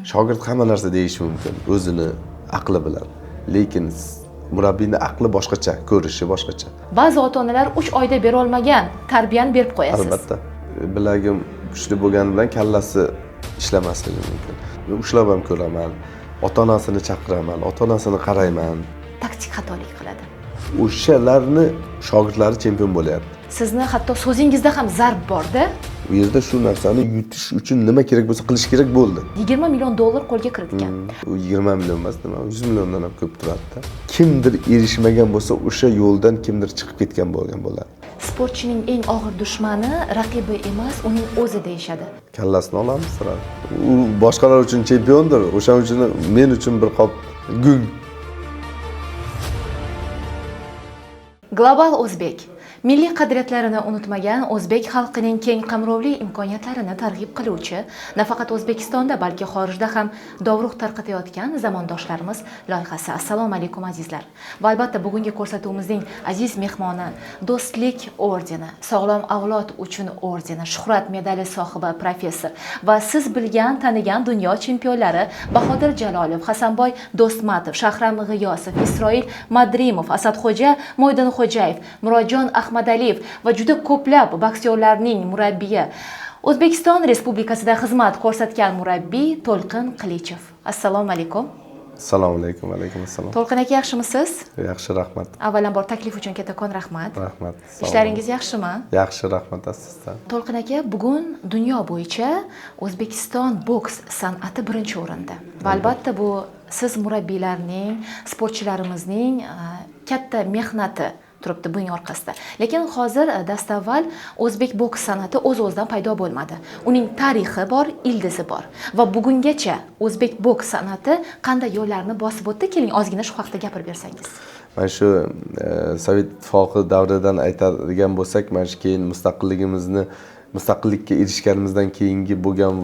Shogird hamma narsa deyishi mumkin o'zini aqli bilan, lekin murabbiyni aqli boshqacha, ko'rishi boshqacha. Ba'zi ota-onalar 3 oyda bera olmagan tarbiyani berib qo'yasiz. Albatta. Bilagim kuchli bo'lgani bilan kallasi ishlamasligi mumkin. Ushlab ham ko'raman, ota-onasini chaqiraman, ota-onasini qarayman. Taktik xatolik qiladi. O'shalarni shogirdlari chempion bo'lyapti. Sizni hatto so'zingizda ham zarb bor-da. U yerda shu narsani yutish uchun nima kerak bo'lsa qilish kerak bo'ldi. 20 million dollar qo'lga kiritgan. U 20 million emas, nima, 100 milliondan ham ko'p turadi-da. Kimdir erishmagan bo'lsa, o'sha yo'ldan kimdir chiqib ketgan bo'lgan bo'ladi. Sportchining eng og'ir dushmani raqibi emas, uning o'zi deyishadi. Kallasini olamiz, siradi. U boshqalar uchun chempiondir, o'shaning uchun men uchun bir qop gung. Global o'zbek milliy qadriyatlarini unutmagan o'zbek xalqining keng qamrovli imkoniyatlarini targ'ib qiluvchi, nafaqat O'zbekistonda, balki xorijda ham dovruq tarqatayotgan zamondoshlarimiz loyihasi. Assalomu alaykum azizlar. Va albatta bugungi ko'rsatuvimizning aziz mehmoni Do'stlik ordeni, Sog'lom avlod uchun ordeni, Shuhrat medali sohibi professor va siz bilgan, tanigan dunyo chempionlari Bahodir Jalolov, Hasanboy Do'stmatov, Shahram G'iyosov, Isroil Madrimov, Asadxo'ja Mo'ydinxo'jayev, Murodjon Ahmadaliyev va juda ko'plab boksyorlarning murabbiyi, O'zbekiston Respublikasida xizmat ko'rsatgan murabbiy To'lqin Qilichev. Assalomu alaykum. Assalomu alaykum, alaykum assalom. To'lqin aka, yaxshimisiz? Yaxshi, rahmat. Avvalambor taklif uchun kattakon rahmat. Rahmat. Ishlaringiz yaxshimi? Yaxshi, rahmat sizdan. To'lqin aka, bugun dunyo bo'yicha O'zbekiston boks san'ati birinchi o'rinda. Va albatta bu siz murabbiylarning, sportchilarimizning katta mehnati turibdi buning orqasida. Lekin hozir dastavval o'zbek boks san'ati o'z-o'zidan paydo bo'lmadi. Uning tarixi bor, ildizi bor. Va bugungacha o'zbek boks san'ati qanday yo'llarni bosib o'tdi? Keling, ozgina shu haqda gapirib bersangiz. Mana shu Sovet Ittifoqi davridan aytadigan bo'lsak, mana shu keyin mustaqillikka erishganimizdan keyingi bo'lgan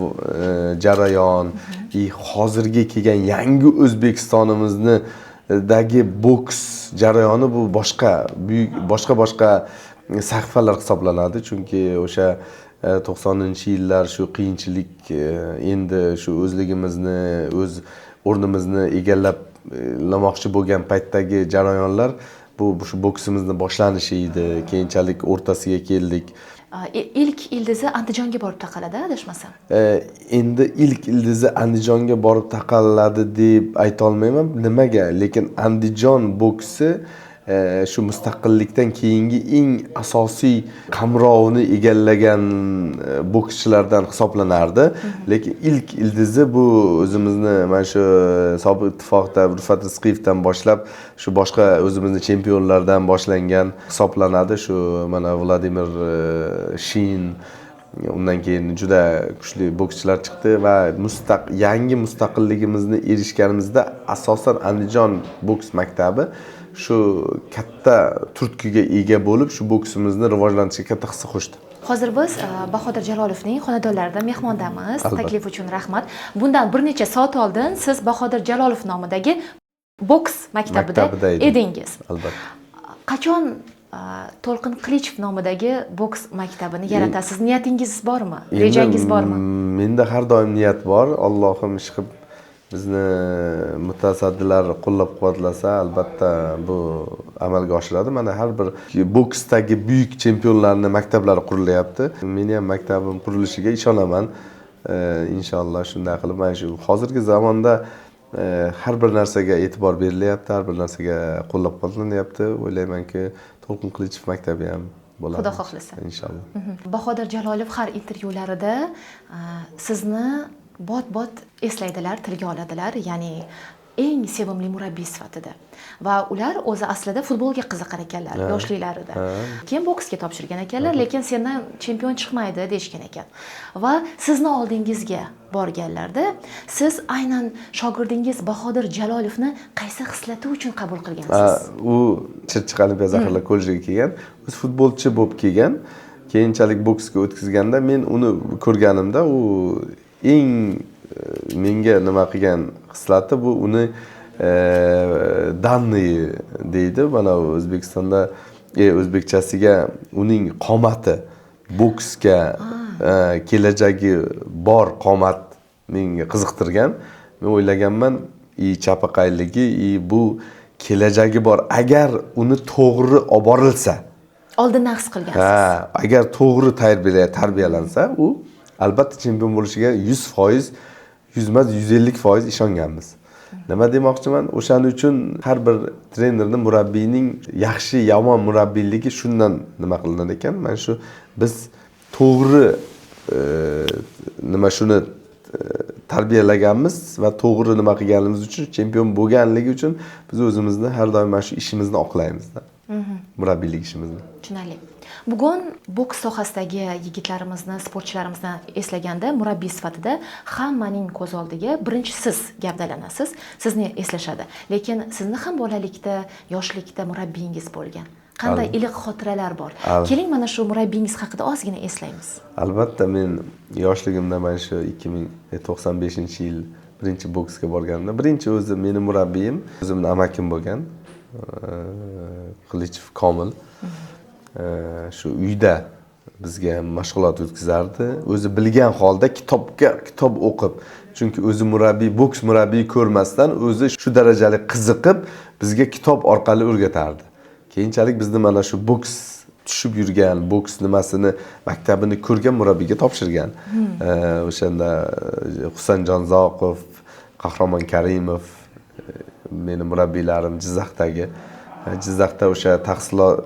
jarayon, hozirgi kelgan yangi O'zbekistonimizni dagi boks jarayoni bu boshqa, buyuk, boshqa sahifalar hisoblanadi. Chunki o'sha 90-yillar shu qiyinchilik, endi shu o'zligimizni, o'z o'rnimizni egallab lamoqchi bo'lgan paytdagi jarayonlar bu shu boksimizni boshlanishi edi. Keyinchalik o'rtasiga keldik. İlk ildizi Andijonga borib taqaladi, adashmasam. Endi ilk ildizi Andijonga borib taqaladi deb ayta olmayman. Nimaga? Lekin Andijon boksi shu mustaqillikdan keyingi eng asosiy qamrovni egallagan bokschilardan hisoblanardi. Lekin ilk ildizi bu o'zimizni mana shu sobiq ittifoqda Rufat Rizqiyevdan boshlab shu boshqa o'zimizni chempionlardan boshlangan hisoblanadi. Shu mana Vladimir Shin, undan keyin juda kuchli bokschilar chiqdi va yangi mustaqilligimizni erishganimizda asosan Andijon boks maktabi shu katta turtkiga ega bo'lib, shu boksimizni rivojlantirishga katta hissa qo'shdi. Hozir biz Bahodir Jalolovning xonadonlarida mehmondamiz. Taklif uchun rahmat. Bundan bir necha soat oldin siz Bahodir Jalolov nomidagi boks maktabida edingiz. Albatta. Qachon To'lqin Qilichev nomidagi boks maktabini yaratasiz? Niyatingiz bormi? Rejangiz bormi? Menda har doim niyat bor. Allohim ishqib bizni mutasaddilar qo'llab-quvvatlasa, albatta bu amalga oshiradi. Mana har bir boksdagi buyuk chempionlarning maktablari qurilyapti. Meni ham maktabim qurilishiga ishonaman. Inshaalloh shunday qilib mana shu hozirgi zamonda har bir narsaga e'tibor berilyapti, har bir narsaga qo'llab-quvvatlanyapti. O'ylaymanki, To'lqin Qilichev maktabi ham bo'ladi. Xudo xohlasa. Inshaalloh. Bahodir Jalolov har intervyularida sizni bot-bot eslaydilar, tilga oladilar, ya'ni eng sevimli murabbiy sifatida. Va ular o'zi aslida futbolga qiziqar ekanlar yoshliklarida. Keyin boksga topshirgan ekanlar, lekin sendan chempion chiqmaydi deyshgan ekan. Va sizni oldingizga borganlarda siz aynan shogirdingiz Bahodir Jalolovni qaysi xislati uchun qabul qilgansiz? U Chirchiq Olimpiya zaxirlar kollejiga kelgan, o'zi futbolchi bo'lib kelgan. Keyinchalik boksga o'tkazganda men uni ko'rganimda u eng menga nima qilgan xislati bu uni danniy deydi. Mana O'zbekistonda o'zbekchasiga uning qomati boksga kelajagi bor qomat menga qiziqtirgan. Men o'ylaganman, chapaqayligi, bu kelajagi bor agar uni to'g'ri olib borilsa. Oldindan his qilgansiz. Ha, agar to'g'ri tarbiyalansa, u albatta chempion bo'lishiga 100%, 100 emas, 150% ishonganmiz. Nima demoqchiman? O'shaning uchun har bir trenerning, murabbiyning yaxshi, yomon murabbiyligi shundan nima qilinar ekan. Mana shu biz to'g'ri nima shuni tarbiyalaganmiz va to'g'ri nima qilganimiz uchun, chempion bo'lganligi uchun biz o'zimizni har doim mana shu ishimizni oqlaymiz-da. Murabbiylik ishimizni. Tushunarli. Bugun boks sohasidagi yigitlarimizni, sportchilarimizni eslaganda murabbiy sifatida hammaning ko'z oldiga birinchi siz gavdalanasiz, sizni eslashadi. Lekin sizni ham bolalikda, yoshlikda murabbiyingiz bo'lgan. Qanday iliq xotiralar bor? Keling, mana shu murabbiyingiz haqida ozgina eslaymiz. Albatta, men yoshligimda mana shu 2095-yil birinchi boksga borganimda, birinchi o'zi meni murabbiyim, o'zimning amakim bo'lgan, Qilichov Komil. Shu uyda bizga mashg'ulot o'tkazardi. O'zi bilgan holda kitob o'qib, chunki o'zi murabbiy, boks murabbiyi ko'rmasdan o'zi shu darajali qiziqib bizga kitob orqali o'rgatardi. Keyinchalik bizni mana shu boks tushib yurgan, boks nimasini, maktabini ko'rgan murabbiyga topshirgan. O'shanda Husanjon Zoqov, Qahramon Karimov meni murabbiylarim Jizzaxdagi. Jizzaxda o'sha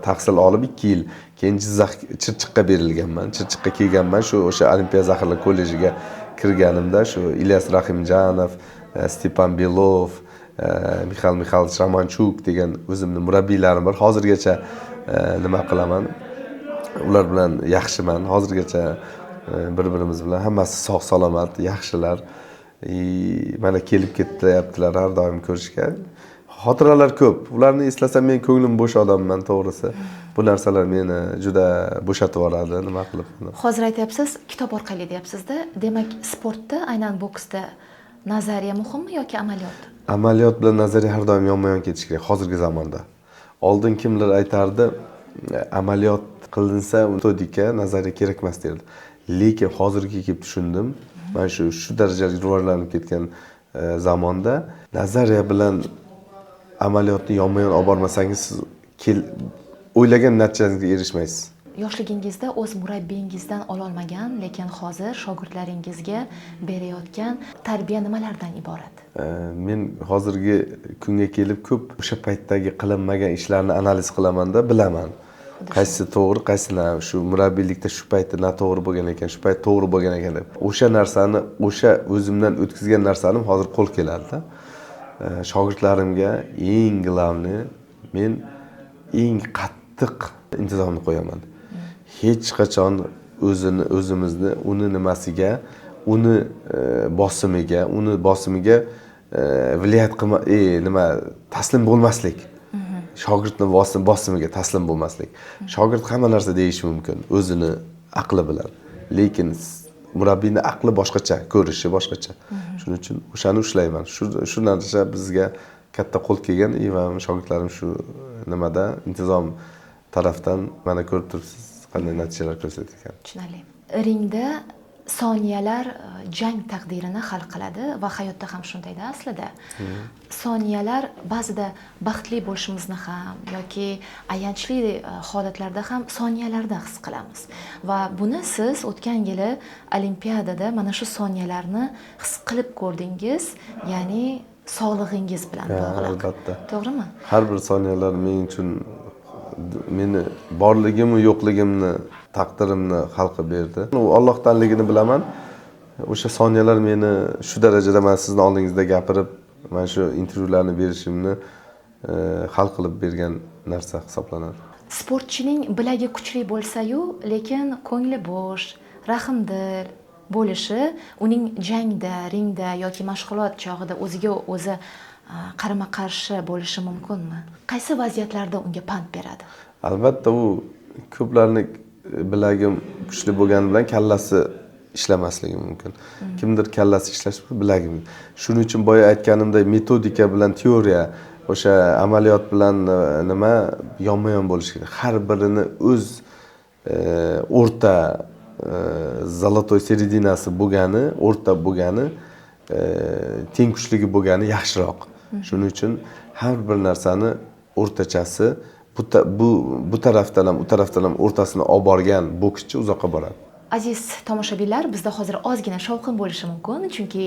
tahsil olib 2 yil, keyin Jizzax Chirchiqqa berilganman. Chirchiqqa kelganman, shu o'sha Olimpiya zaxirlar kollejiga kirganimda shu Ilyas Rahimjanov, Stepan Belov, Mixail Mixailovich Romanchuk degan o'zimning murabbiylarim bor. Hozirgacha nima qilaman? Ular bilan yaxshiman. Hozirgacha bir-birimiz bilan hammasi sog' salomat, yaxshilar. Mana kelib ketyaptilar har doim ko'rishga. Xotiralar ko'p. Ularni eslasam men ko'nglim bo'sh odamman, to'g'risi. Bu narsalar meni juda bo'shatib yuboradi, nima qilib. Hozir aytyapsiz, kitob orqali deyapsiz-da. Demak, sportda, aynan boksda nazariya muhimmi yoki amaliyot? Amaliyot bilan nazariya har doim yonma-yon ketishi kerak hozirgi zamonda. Oldin kimlar aytardi, amaliyot qilinsa metodika, nazariya kerak emas derdi. Lekin hozirgi kelib tushundim, mana shu darajada rivojlanib ketgan zamonda nazariya bilan amaliyotni yonma-yon olib bormasangiz, siz o'ylagan natijangizga erishmaysiz. Yoshligingizda o'z murabbiyingizdan ololmagan, lekin hozir shogirdlaringizga berayotgan tarbiya nimalardan iborat? Men hozirgi kunga kelib ko'p o'sha paytdagi qilinmagan ishlarni analiz qilamanda bilaman. Qaysi to'g'ri, qaysi na, shu murabbiylikda shu paytda noto'g'ri bo'lgan ekan, shu payt to'g'ri bo'lgan ekan deb. O'sha narsani, o'sha o'zimdan o'tkazgan narsanim hozir qo'l keladi-da. Shogirdlarimga eng главный men eng qattiq intizomni qo'yaman. Hech qachon o'zimizni uni nimasiga, uni bosimiga, uni bosimiga влиять qilma, nima taslim bo'lmaslik. Shogirdni bosimiga taslim bo'lmaslik. Shogird hamma narsa deyishi mumkin o'zini aqli bilan, lekin murabbiyning aqli boshqacha, ko'rishi boshqacha. Shuning uchun o'shani ushlayman. Shu narsa bizga katta qo'l kelgan va shogirdlarim shu nimada intizom tarafdan mana ko'rib turibsiz qanday natijalar ko'rsatgan. Tushunarli. Ringda soniyalar jang taqdirini hal qiladi va hayotda ham shundayda aslida. Soniyalar ba'zida baxtli bo'lishimizni ham yoki ayanchli holatlarda ham soniyalarda his qilamiz. Va buni siz o'tgan yili olimpiadada mana shu soniyalarni his qilib ko'rdingiz, ya'ni sog'lig'ingiz bilan bog'liq. Albatta. To'g'rimi? Har bir soniyalar men uchun meni borligimni, yo'qligimni, taqdirimni hal qilib berdi. U Allohdanligini bilaman. O'sha soniyalar meni shu darajada men sizni oldingizda gapirib, mana shu intervyularni berishimni hal qilib bergan narsa hisoblanadi. Sportchining bilagi kuchli bo'lsa-yu, lekin ko'ngli bo'sh, rahmdil bo'lishi uning jangda, ringda yoki mashg'ulot chog'ida o'ziga o'zi qarama-qarshi bo'lishi mumkinmi? Qaysi vaziyatlarda unga pand beradi? Albatta, u ko'plarni bilagim kuchli bo'lgani bilan kallasi ishlamasligi mumkin. Kimdir kallasi ishlashi, bilagim. Shuning uchun boya aytganimdek metodika bilan teoriya, o'sha amaliyot bilan nima yonma-yon bo'lishi kerak. Har birini o'z o'rta zolotoy seredinasi bo'lgani, o'rta bo'lgani teng kuchligi bo'lgani yaxshiroq. Shuning uchun har bir narsani o'rtachasi bu tarafdan ham, u tarafdan ham o'rtasini olib borgan bokschi uzoqqa boradi. Aziz tomoshabinlar, bizda hozir ozgina shovqin bo'lishi mumkin, chunki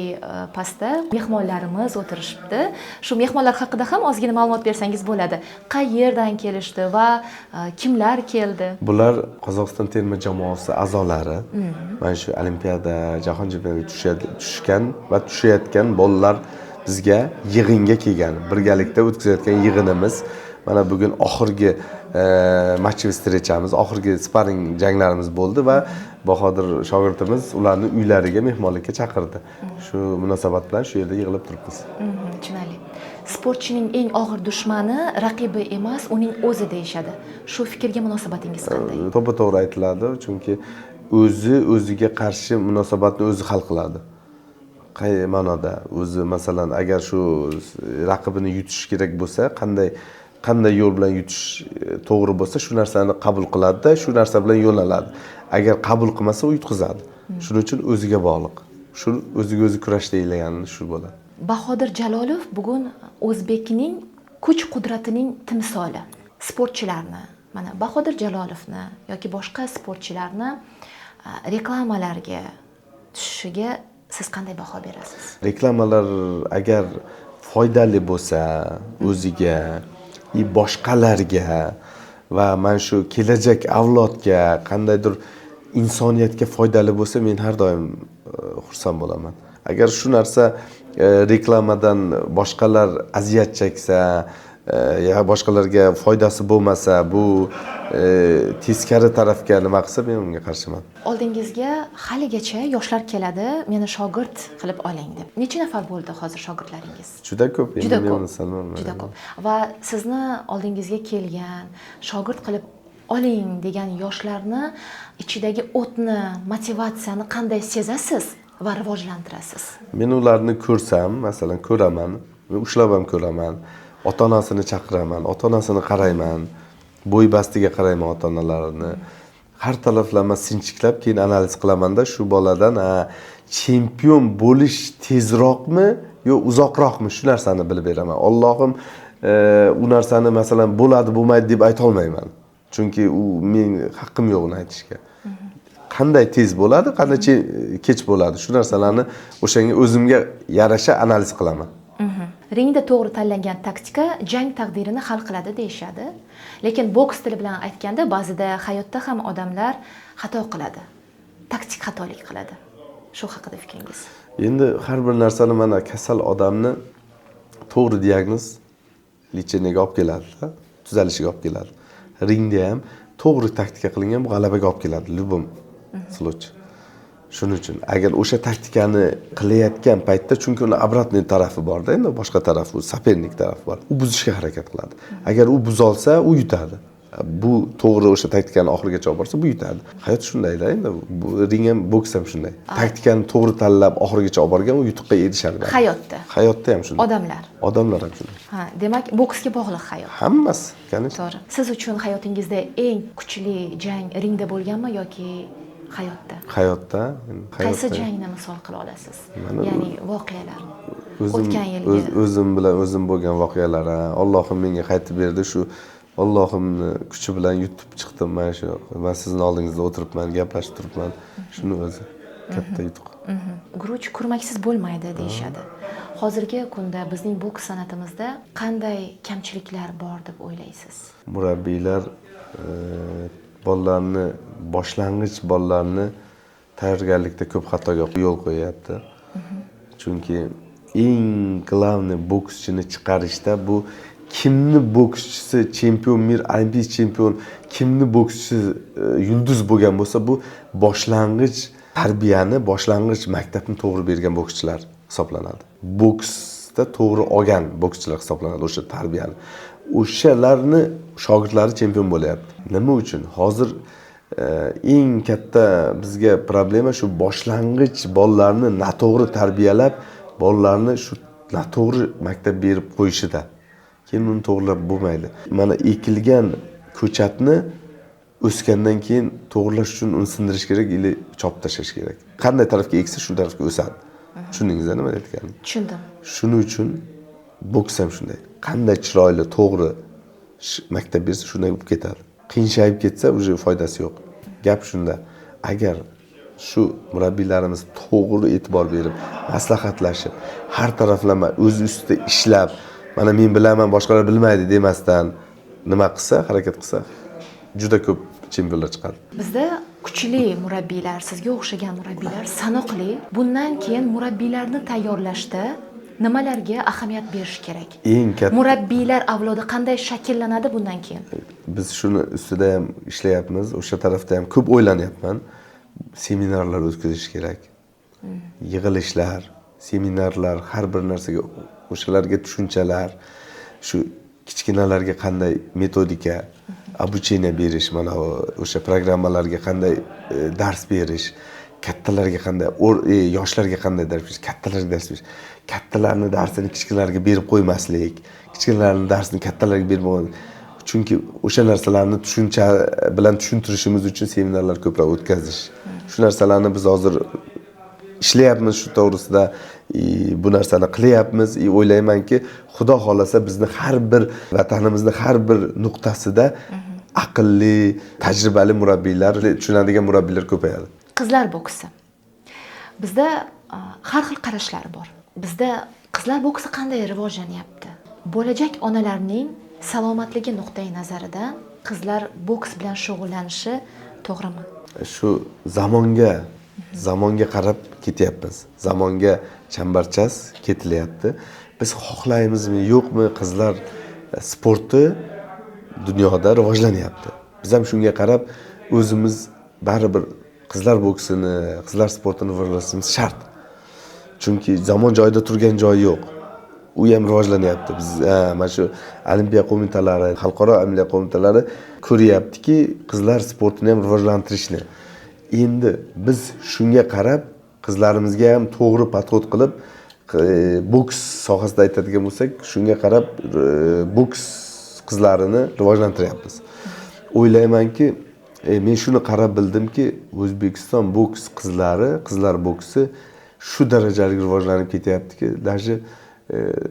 pastda mehmonlarimiz o'tirishibdi. Shu mehmonlar haqida ham ozgina ma'lumot bersangiz bo'ladi. Qayerdan kelishdi va kimlar keldi? Bular Qozog'iston terma jamoasi a'zolari. Mana shu olimpiada, jahon chempionatiga tushgan va tushayotgan bolalar bizga yig'inga kelgan, birgalikda o'tkazayotgan yig'inimiz. Mana bugun oxirgi match встречamiz, oxirgi sparring janglarimiz bo'ldi va Bahodir shogirdimiz ularni uylariga mehmonlikka chaqirdi. Shu munosabat bilan shu yerda yig'ilib turibmiz. Tushunarli. Sportchining eng og'ir dushmani raqibi emas, uning o'zi deyishadi. Shu fikrga munosabatingiz qanday? To'g'ri aytiladi, chunki o'zi o'ziga qarshi munosabatni o'zi hal qiladi. Qay ma'noda? O'zi masalan, agar shu raqibini yutish kerak bo'lsa, qanday yo'l bilan yutish to'g'ri bo'lsa, shu narsani qabul qiladi-da, shu narsa bilan yo'naladi. Agar qabul qilmasa, u yutqizadi. Shuning uchun o'ziga bog'liq. Shu o'ziga o'zi kurash deyilgani shu bo'ladi. Bahodir Jalolov bugun o'zbekning kuch-qudratining timsoli. Sportchilarni, mana Bahodir Jalolovni yoki boshqa sportchilarni reklamalarga tushishiga siz qanday baho berasiz? Reklamalar agar foydali bo'lsa o'ziga, boshqalarga va mana shu kelajak avlodga, qandaydir insoniyatga foydali bo'lsa, men har doim xursand bo'laman. Agar shu narsa reklamadan boshqalar aziyat cheksa, ya boshqalarga foydasi bo'lmasa, bu teskari tarafga nima qilsa, men unga qarshiman. Oldingizga haligacha yoshlar keladi, meni shogird qilib oling deb. Necha nafar bo'ldi hozir shogirdlaringiz? Juda ko'p, juda ko'p. Juda ko'p. Va sizni oldingizga kelgan, shogird qilib oling degan yoshlarni ichidagi o'tni, motivatsiyani qanday sezasiz va rivojlantirasiz? Men ularni ko'rsam, masalan, ko'raman, ushlab ham ko'raman. Ota-onasini chaqiraman, ota-onasini qarayman, bo'y bastiga qarayman ota-onalarini. Har taraflama sinchiklab keyin analiz qilamanda shu boladan chempion bo'lish tezroqmi yo uzoqroqmi, shu narsani bilib beraman. Allohim u narsani masalan bo'ladi, bo'lmaydi deb ayta olmayman. Chunki u men haqqim yo'q uni aytishga. Qanday tez bo'ladi, qanday kech bo'ladi, shu narsalarni o'shanga o'zimga yarasha analiz qilaman. Ringda to'g'ri tanlangan taktika jang taqdirini hal qiladi deyishadi. Lekin boks tili bilan aytganda ba'zida hayotda ham odamlar xato qiladi. Taktik xatolik qiladi. Shu haqida fikringiz? Endi har bir narsani mana kasal odamni to'g'ri diagnoz lecheniyaga olib keladi, tuzalishiga olib keladi. Ringda ham to'g'ri taktika qilingan bu g'alabaga olib keladi, любом случае. Shuning uchun agar o'sha taktikani qilayotgan paytda, chunki uni обратный tarafi borda, endi boshqa tarafi, u соперник tarafi bor. U buzishga harakat qiladi. Agar u buzolsa, u yutadi. Bu to'g'ri o'sha taktikani oxirigacha olib borsa, bu yutadi. Hayot shundayda endi, bu ring ham, boks ham shunday. Taktikani to'g'ri tanlab oxirigacha olib borgan u yutuqqa erishadi. Hayotda. Hayotda ham shunday. Odamlar. Odamlar ham shunday. Ha, demak, boksga bog'liq hayot. Hammasi, конечно. To'g'ri. Siz uchun hayotingizda eng kuchli jang ringda bo'lganmi yoki hayotda? Hayotda. Qaysi jangni misol qila olasiz? Ya'ni voqealar. O'tgan yilgi o'zim bilan o'zim bo'lgan voqealar. Allohim menga qaytib berdi, shu Allohimni kuchi bilan yutib chiqdim mana shu. Men sizning oldingizda o'tiribman, gaplashib turibman. Shuni o'zi katta yutuq. Guruch kurmaksiz bo'lmaydi deyishadi. Hozirgi kunda bizning boks san'atimizda qanday kamchiliklar bor deb o'ylaysiz? Murabbiylar bolalarni, boshlang'ich bolalarni tayyorgarlikda ko'p xatoga yo'l qo'yapti. Chunki eng главный bokschini chiqarishda bu kimni bokschisi chempion, mir, olimpiya chempion, kimni bokschisi yulduz bo'lgan bo'lsa, bu boshlang'ich tarbiyani, boshlang'ich maktabni to'g'ri bergan bokschilar hisoblanadi. Boksda to'g'ri olgan bokschilar hisoblanadi o'sha tarbiyani. O'shalarni shogirdlari chempion bo'lyapti. Nima uchun? Hozir eng katta bizga problema shu boshlang'ich bolalarni noto'g'ri tarbiyalab, bolalarni shu noto'g'ri maktab berib qo'yishida. Keyin uni to'g'rilab bo'lmaydi. Mana ekilgan ko'chatni o'sgandan keyin to'g'rilash uchun uni sindirish kerak, ili chopib tashlash kerak. Qanday tarafga eksa shu tarafga o'sadi. Tushundingiz nima aytganimni? Tushundim. Shuning uchun boks ham shunday. Qanday chiroyli, to'g'ri maktab bersa, shunday bo'lib ketadi. Qiyinshayib ketsa, уже foydasi yo'q. Gap shunda. Agar shu murabbiylarimiz to'g'ri e'tibor berib, maslahatlashib, har taraflama o'z ustida ishlab, mana men bilaman, boshqalar bilmaydi demasdan nima qilsa, harakat qilsa, juda ko'p chempionlar chiqadi. Bizda kuchli murabbiylar, sizga o'xshagan murabbiylar sanoqli. Bundan keyin murabbiylarni tayyorlashda nimalarga ahamiyat berish kerak? Eng katta murabbiylar avlodi qanday shakllanadi bundan keyin? Biz shuni ustida ham ishlayapmiz, o'sha tarafda ham ko'p o'ylanyapman. Seminarlar o'tkazish kerak. Yig'ilishlar, seminarlar, har bir narsaga, o'shalarga tushunchalar, shu kichkinalarga qanday metodika, обучение berish, mana o'sha programmalarga qanday dars berish, kattalarga qanday, yoshlarga qanday dars berish, kattalarga dars berish, kattalarni darsini kichkinalarga berib qo'ymaslik, kichkinalarni darsini kattalarga berib qo'ymaslik. Chunki o'sha narsalarni tushuncha bilan tushuntirishimiz uchun seminarlar ko'proq o'tkazish. Shu narsalarni biz hozir ishlayapmiz shu to'g'risida, bu narsani qilyapmiz. O'ylaymanki, Xudo xolasa bizni har bir vatanimizni har bir nuqtasida aqlli, tajribali murabbiylar, tushunadigan murabbiylar ko'payadi. Qizlar boksi. Bizda har xil qarashlar bor. Bizda qizlar boksi qanday rivojlanyapti? Bo'lajak onalarning salomatligi nuqtai nazaridan qizlar boks bilan shug'ullanishi to'g'rimi? Shu zamonga qarab ketyapmiz. Zamonga chambarchas ketilyapti. Biz xohlaymizmi, yo'qmi, qizlar sporti dunyoda rivojlanyapti. Biz ham shunga qarab o'zimiz baribir qizlar boksini, qizlar sportini rivojlantirishimiz shart. Chunki zamon joyida turgan joyi yo'q. U ham rivojlanyapti. Biz mana shu Olimpiya qo'mitalari, xalqaro Olimpiya qo'mitalari ko'ryaptiki, qizlar sportini ham rivojlantirishni. Endi biz shunga qarab qizlarimizga ham to'g'ri podxod qilib, boks sohasida aytadigan bo'lsak, shunga qarab boks qizlarini rivojlantiryapmiz. O'ylaymanki, men shuni qarab bildimki, O'zbekiston boks qizlari, qizlar boksi shu darajalik rivojlanib ketyaptiki, даже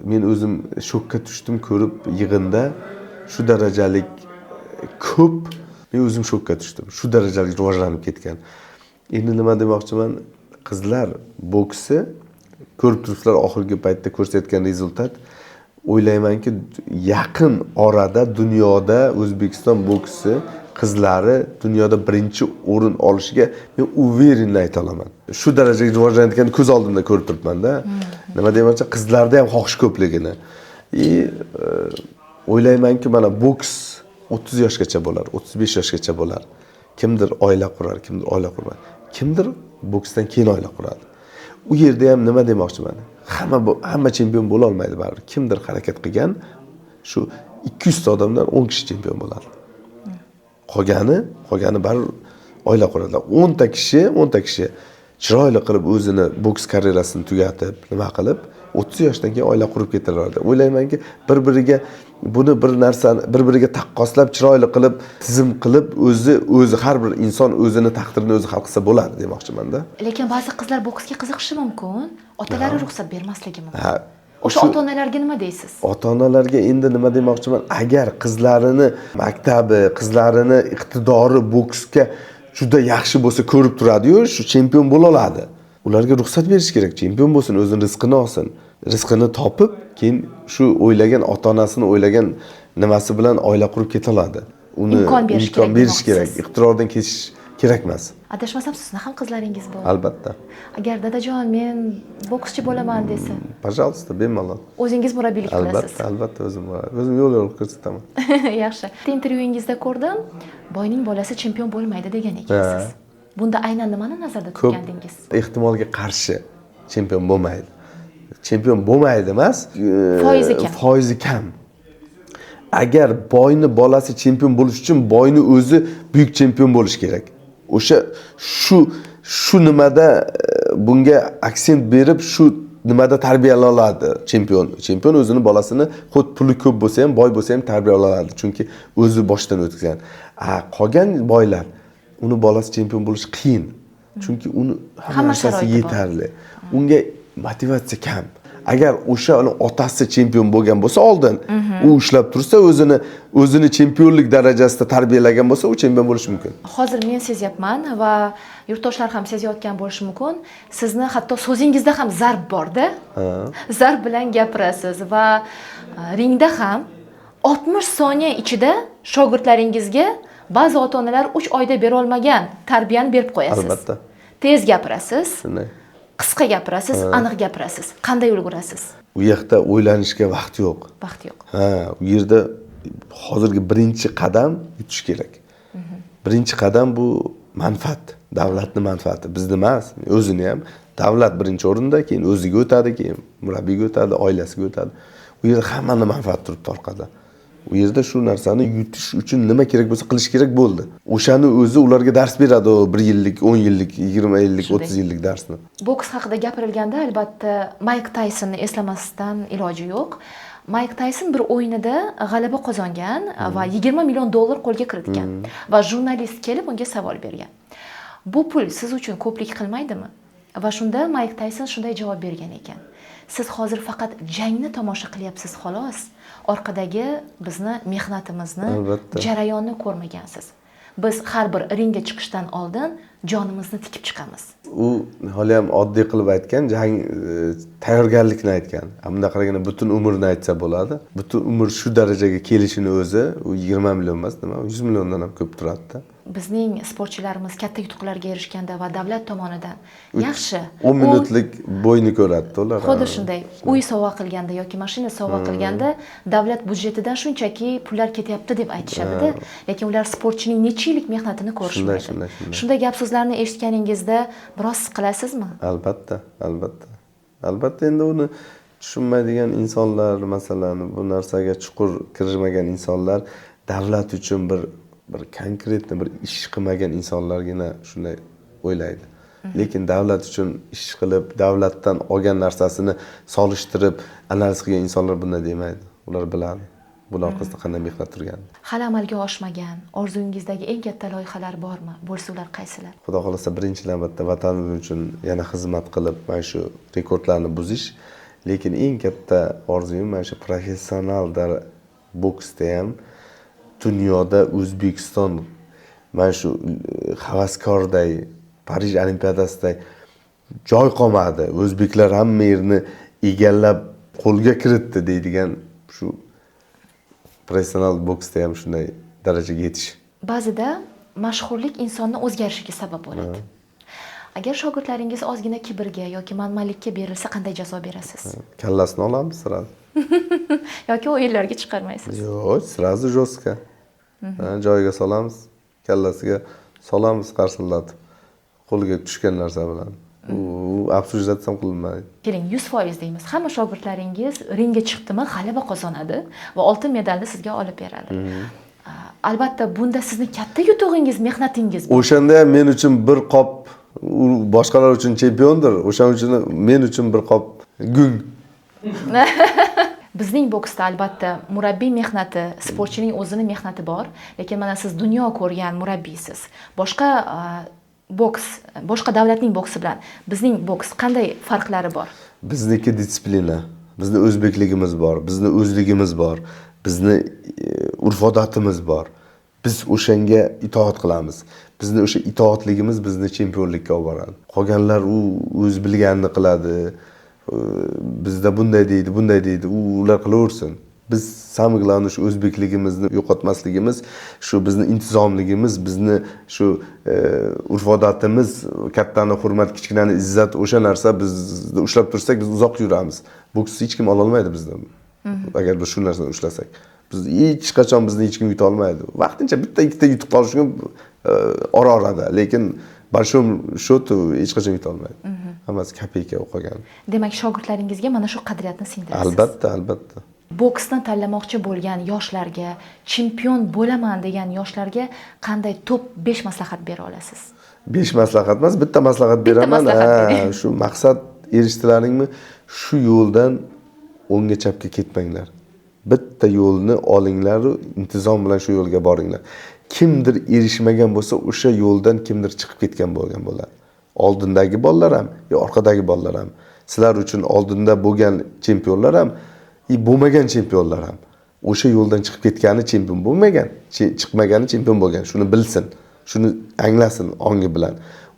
men o'zim shokka tushdim ko'rib yig'inda shu darajalik ko'p, men o'zim shokka tushdim. Shu darajalik rivojlanib ketgan. Endi nima demoqchiman? Qizlar boksi ko'rib turibsizlar, oxirgi paytda ko'rsatgan rezultat. O'ylaymanki, yaqin orada dunyoda O'zbekiston boksi qizlari dunyoda birinchi o'rin olishiga men уверенно ayta olaman. Shu darajaga rivojlanayotganini ko'z oldimda ko'rib turibman-da. Nima demoqchi, qizlarda ham xohish ko'pligini. O'ylaymanki, mana boks 30 yoshgacha bo'lar, 35 yoshgacha bo'lar. Kimdir oila qurar, kimdir oila qurmaydi. Kimdir boksdan keyin oila quradi. U yerda ham nima demoqchiman? Hamma chempion bo'la olmaydi baribir. Kimdir harakat qilgan, shu 200 ta odamdan 10 kishi chempion bo'ladi. Qolgani baribir oila quradilar. 10 ta kishi chiroyli qilib o'zini boks karyerasini tugatib, nima qilib, 30 yoshdan keyin oila qurib ketaveradi. O'ylaymanki, bir-biriga buni bir narsani bir-biriga taqqoslab, chiroyli qilib, tizim qilib, o'zi har bir inson o'zini taqdirini o'zi hal qilsa bo'ladi demoqchiman-da. Lekin ba'zi qizlar boksga qiziqishi mumkin, otalari ruxsat bermasligi mumkin. O'sha ota-onalarga nima deysiz? Ota-onalarga endi nima demoqchiman? Agar qizlarini maktabi, qizlarini iqtidori boksga juda yaxshi bo'lsa, ko'rib turadi-yu, shu chempion bo'la oladi. Ularga ruxsat berish kerak, chempion bo'lsin, o'zini rizqini olsin. Rizqini topib, keyin shu o'ylagan ota-onasini o'ylagan nimasi bilan oila qurib keta oladi. Uni imkon berish imkon berish kerak, demoqchisiz. Iqtidordan ketish kerak emas. Adashmasam sizni ham qizlaringiz bor. Albatta. Agar dadajon men bokschi bo'laman desa, Пожалуйста, bemalol. O'zingiz murabbiylik qilasiz. Albatta, albatta o'zim yo'l ko'rsataman. Yaxshi. Intervyuingizda ko'rdim, boyning bolasi chempion bo'lmaydi degan ekansiz. Bunda aynan nimani nazarda tutgandingiz? Ehtimolga qarshi chempion bo'lmaydi. Chempion bo'lmaydi emas, foizi kam. Foizi kam. Agar boyni bolasi chempion bo'lish uchun boyni o'zi buyuk chempion bo'lish kerak. O'sha shu nimada bunga aksent berib, shu nimada tarbiyalay oladi chempion. Chempion o'zini bolasini xuddi puli ko'p bo'lsa ham, boy bo'lsa ham tarbiyalay oladi, chunki o'zi boshdan o'tkazgan. Qolgan boylar uni bolasi chempion bo'lishi qiyin. Chunki uni hamma Hamma narsasi sharoiti bor. yetarli. Unga Motivatsiya kam. Agar o'sha otasi chempion bo'lgan bo'lsa oldin, u ushlab tursa, o'zini chempionlik darajasida tarbiyalagan bo'lsa, u chempion bo'lishi mumkin. Hozir men sezyapman va yurtdoshlar ham sezayotgan bo'lishi mumkin. Sizni hatto so'zingizda ham zarb borda. Zarb bilan gapirasiz va ringda ham 60 soniya ichida shogirdlaringizga ba'zi ota-onalar 3 oyda bera olmagan tarbiyani berib qo'yasiz. Albatta. Tez gapirasiz. Shunday. Qisqa gapirasiz, aniq gapirasiz. Qanday ulgurasiz? U yoqda o'ylanishga vaqt yo'q. Vaqt yo'q. Ha, u yerda hozirgi birinchi qadam yutish kerak. Birinchi qadam bu manfaat, davlatning manfaati. Bizni emas, o'zini ham. Davlat birinchi o'rinda, keyin o'ziga o'tadi, keyin murabbiyga o'tadi, oilasiga o'tadi. U yerda hammani manfaati turibdi orqada. U yerda shu narsani yutish uchun nima kerak bo'lsa qilish kerak bo'ldi. O'shani o'zi ularga dars beradi, u 1 yillik, 10 yillik, 20 yillik, 30 yillik darsni. Boks haqida gapirilganda albatta Mayk Taysonni eslamasdan iloji yo'q. Mayk Tayson bir o'yinida g'alaba qozongan va $20 million qo'lga kiritgan va jurnalist kelib unga savol bergan. Bu pul siz uchun ko'plik qilmaydimi? Va shunda Mayk Tayson shunday javob bergan ekan. Siz hozir faqat jangni tomosha qilyapsiz xolos. Orqadagi bizni mehnatimizni, jarayonni ko'rmagansiz. Biz har bir ringga chiqishdan oldin jonimizni tikib chiqamiz. U hali ham oddiy qilib aytgan, jang tayyorgarlikni aytgan. Bunday qaraganda butun umrni aytsa bo'ladi. Butun umr shu darajaga kelishini o'zi u 20 million emas, nima, 100 milliondan ham ko'p turadi-da. Bizning sportchilarimiz katta yutuqlarga erishganda va davlat tomonidan yaxshi 10 minutlik bo'yni ko'radi ular. Xuddi shunday, uy sovg'a qilganda yoki mashina sovg'a qilganda davlat byudjetidan shunchaki pullar ketyapti deb aytishadi-da, lekin ular sportchining necha yillik mehnatini ko'rishmaydi. Shunday gap so'zlarni eshitganingizda biroz siqilasizmi? Albatta, albatta. Albatta endi uni tushunmaydigan insonlar, masalan, bu narsaga chuqur kirmagan insonlar, davlat uchun bir konkretni bir ish qilmagan insonlargina shunday o'ylaydi. Lekin davlat uchun ish qilib, davlatdan olgan narsasini solishtirib, analiz qilgan insonlar bunday demaydi. Ular biladi bular orqasida qanday mehnat turganini. Hali amalga oshmagan orzungizdagi eng katta loyihalar bormi? Bo'lsa ular qaysilar? Xudo xolasa birinchi navbatda vatanimiz uchun yana xizmat qilib, mana shu rekordlarni buzish. Lekin eng katta orzuyim mana shu professional boksda ham dunyoda O'zbekiston mana shu havaskorday Parij Olimpiadasiday joy qolmadi. O'zbeklar hamma yerni egallab qo'lga kiritdi deydigan shu professional boksda ham shunday darajaga yetish. Ba'zida mashhurlik insonni o'zgarishiga sabab bo'ladi. Agar shogirdlaringiz ozgina kibrga yoki manmanlikka berilsa qanday jazo berasiz? Kallasini olamiz sразу. Yoki o'yinlarga chiqarmaysiz? Yo'q, sразу жестко. Joyiga solamiz, kallasiga solamiz qarsillatib. Qo'lga tushgan narsa bilan. U обсуждать ham qilinmaydi. Keling, 100% deymiz. Hamma shogirdlaringiz ringga chiqdimi, g'alaba qozonadi va oltin medalni sizga olib beradi. Albatta bunda sizni katta yutug'ingiz, mehnatingiz bor. O'shanda ham men uchun bir qop, u boshqalar uchun chempiondir, o'shaning uchun men uchun bir qop gung. Bizning boksda albatta murabbiy mehnati, sportchining o'zini mehnati bor, lekin mana siz dunyo ko'rgan murabbiysiz. Boshqa boks, boshqa davlatning boksi bilan bizning boks qanday farqlari bor? Bizniki disiplina, bizni o'zbekligimiz bor, bizni o'zligimiz bor, bizni urf-odatimiz bor. Biz o'shanga itoat qilamiz. Bizni o'sha itoatligimiz bizni chempionlikka olib boradi. Qolganlar u o'z bilganini qiladi. Bizda bunday deydi, bunday deydi, ular qilaversin. Biz самое главное shu o'zbekligimizni yo'qotmasligimiz, shu bizni intizomligimiz, bizni shu urf-odatimiz, kattani hurmat, kichkinani izzat, o'sha narsa bizni ushlab tursak, biz uzoq yuramiz. Boksni hech kim ola olmaydi bizdan. Agar biz shu narsani ushlasak, biz hech qachon bizni hech kim yuta olmaydi. Vaqtincha bitta ikkita yutib qolishi mumkin ora-orada, lekin большом счету hech qachon yuta olmaydi. Hammasi kopeyka o'qogan. Demak, shogirdlaringizga mana shu qadriyatni singdirasiz. Albatta, albatta. Boksni tanlamoqchi bo'lgan yoshlarga, chempion bo'laman degan yoshlarga qanday top 5 maslahat bera olasiz? 5 maslahat emas, bitta maslahat beraman. Shu maqsad erishtilaringmi, shu yo'ldan o'ngga chapga ketmanglar. Bitta yo'lni olinglar, intizom bilan shu yo'lga boringlar. Kimdir erishmagan bo'lsa, o'sha yo'ldan kimdir chiqib ketgan bo'lgan bo'ladi. Oldindagi bolalar ham, yo orqadagi bolalar ham. Sizlar uchun oldinda bo'lgan chempionlar ham, bo'lmagan chempionlar ham o'sha yo'ldan chiqib ketgani chempion bo'lmagan, chiqmagani chempion bo'lgan. Shuni bilsin, shuni anglasin ongi bilan.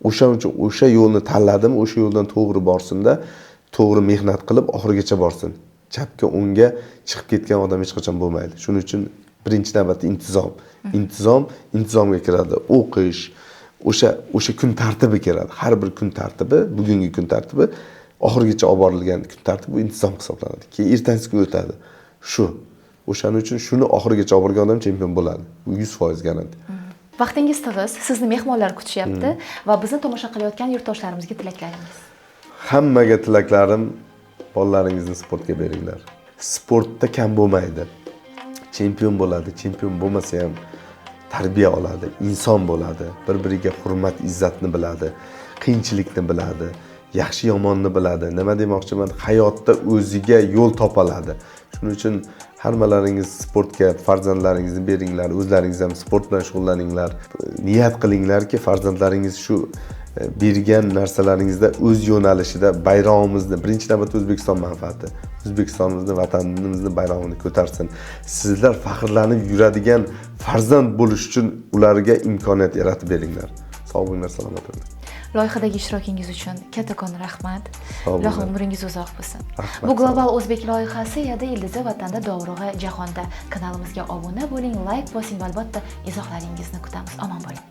O'shaning uchun o'sha yo'lni tanladim, o'sha yo'ldan to'g'ri borsinda, to'g'ri mehnat qilib oxirigacha borsin. Chapga o'ngga chiqib ketgan odam hech qachon bo'lmaydi. Shuning uchun birinchi navbatda intizom. Intizom, intizomga kiradi. O'qish, o'sha kun tartibi kiradi. Har bir kun tartibi, bugungi kun tartibi oxirigacha olib borilgan kun tartibi bu intizom hisoblanadi. Keyin ertasi kun o'tadi. Shu. O'shaning uchun shuni oxirigacha olib borgan odam chempion bo'ladi. Bu 100% garantiya. Vaqtingiz tig'iz, sizni mehmonlar kutishyapti va bizni tomosha qilayotgan yurtdoshlarimizga tilaklaringiz. Hammaga tilaklarim, bolalaringizni sportga beringlar. Sportda kam bo'lmaydi. Chempion bo'ladi, chempion bo'lmasa ham tarbiya oladi, inson bo'ladi, bir-biriga hurmat, izzatni biladi, qiyinchilikni biladi, yaxshi yomonni biladi. Nima demoqchiman? Hayotda o'ziga yo'l topoladi. Shuning uchun hammalaringiz sportga farzandlaringizni beringlar, o'zlaringiz ham sport bilan shug'ullaninglar. Niyat qilinglarki, farzandlaringiz shu bergan narsalaringizda o'z yo'nalishida bayrog'imizni, birinchi navbatda O'zbekiston manfaati, O'zbekistonimizni, vatanimizni bayrog'ini ko'tarsin. Sizlar faxrlanib yuradigan farzand bo'lish uchun ularga imkoniyat yaratib beringlar. Sog' bo'linglar, salomat bo'linglar. Loyihadagi ishtirokingiz uchun kattakon rahmat. Ilohim umringiz uzoq bo'lsin. Rahmat, Bu Global O'zbek loyihasi edi, ildizi vatanda, dovrug'i jahonda. Kanalimizga obuna bo'ling, like bosing va albatta izohlaringizni kutamiz. Omon bo'ling.